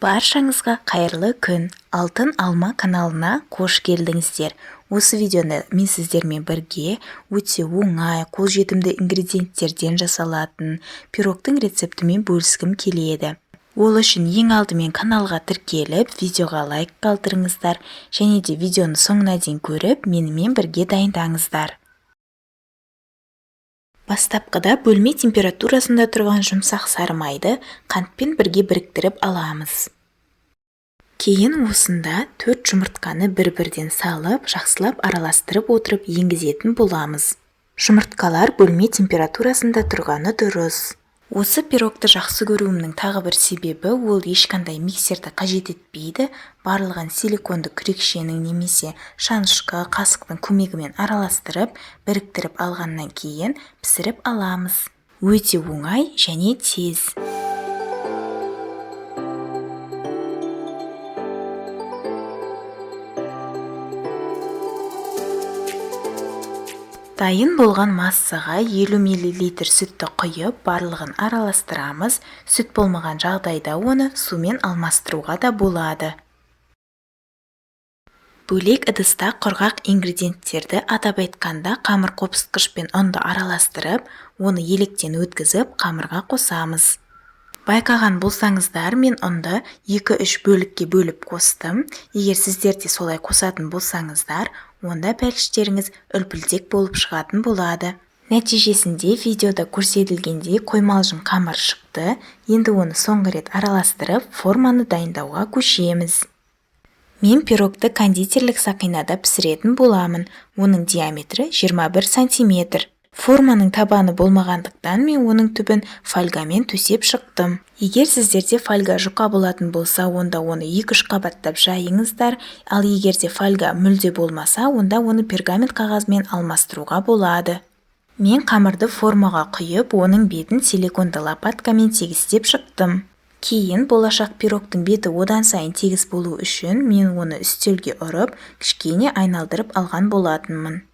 Баршаңызға қайырлы күн! Алтын алма каналына қош келдіңіздер. Осы видеода мен сіздермен бірге өте оңай, қолжетімді ингредиенттерден жасалатын пирогтың рецептімен бөліскім келеді. Ол үшін ең алдымен каналға тіркеліп, видеоға лайк қалдырыңыздар және де видеоны соңына дейін көріп, менімен бірге дайындаңыздар. Бастапқыда бөлме температурасында тұрған жұмсақ сары майды қантпен бірге біріктіріп аламыз. Кейін осында 4 жұмыртқаны бір-бірден салып, жақсылап араластырып отырып енгізетін боламыз. Жұмыртқалар бөлме температурасында тұрғаны дұрыс. Осы пирогты жақсы көруімнің тағы бір себебі, ол ешқандай миксерді қажет етпейді. Барлығын силиконды күрекшенің немесе шанышқы, қасықтың көмегімен араластырып, біріктіріп алғаннан кейін пісіріп аламыз. Өте оңай және тез. Дайын болған массаға 50 мл сүтті құйып, барлығын араластырамыз. Сүт болмаған жағдайда оны сумен алмастыруға да болады. Бөлек ыдыста құрғақ ингредиенттерді, атап айтқанда қамыр қопсытқыш пен ұнды араластырып, оны електен өткізіп, қамырға қосамыз. Байқаған болсаңыздар, мен ұнды 2-3 бөлікке бөліп қостым. Егер сіздер де солай қосатын болсаңыздар, онда бәліштеріңіз үлпілдек болып шығатын болады. Нәтижесінде видеода көрсетілгендей қоймалжың қамыр шықты. Енді оны соңғы рет араластырып, форманы дайындауға көшеміз. Мен пирогты кондитерлік сақинада пісіретін боламын. Оның диаметрі 21 сантиметр. Форманың табаны болмағандықтан мен оның түбін фольгамен төсеп шықтым. Егер сіздерде фольга жұқа болатын болса, онда оны 2-3 қабаттап жайыңыздар. Ал егер де фольга мүлде болмаса, онда оны пергамент қағазымен алмастыруға болады. Мен қамырды формаға құйып, оның бетін силиконды лопаткамен тегістеп шықтым. Кейін болашақ пирогтың беті одан сайын тегіс болу үшін мен оны үстелге ұрып, кішкене айналдырып алған болатынмын.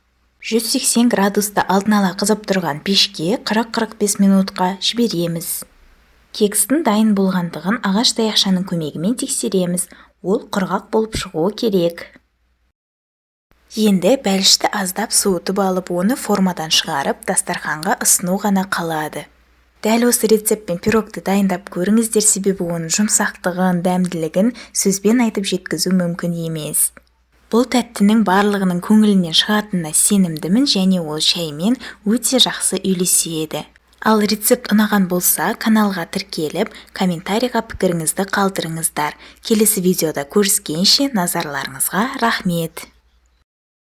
180 градуста алдын ала қызып тұрған пешке 40-45 минутқа жібереміз. Кекстің дайын болғандығын ағаш таяқшаның көмегімен тексереміз. Ол құрғақ болып шығуы керек. Енді бәлішті аздап суытып алып, оны формадан шығарып, дастарханға ұсыну ғана қалады. Дәл осы рецептпен пирогты дайындап көріңіздер, себебі оның жұмсақтығын, дәмділігін сөзбен айтып жеткізу мүмкін емес. Бұл тәттінің барлығының көңілінен шығатынына сенімдімін және ол шаймен өте жақсы үйлеседі. Ал рецепт ұнаған болса, каналға тіркеліп, комментарийға пікіріңізді қалдырыңыздар. Келесі видеода көріскенше назарларыңызға рахмет.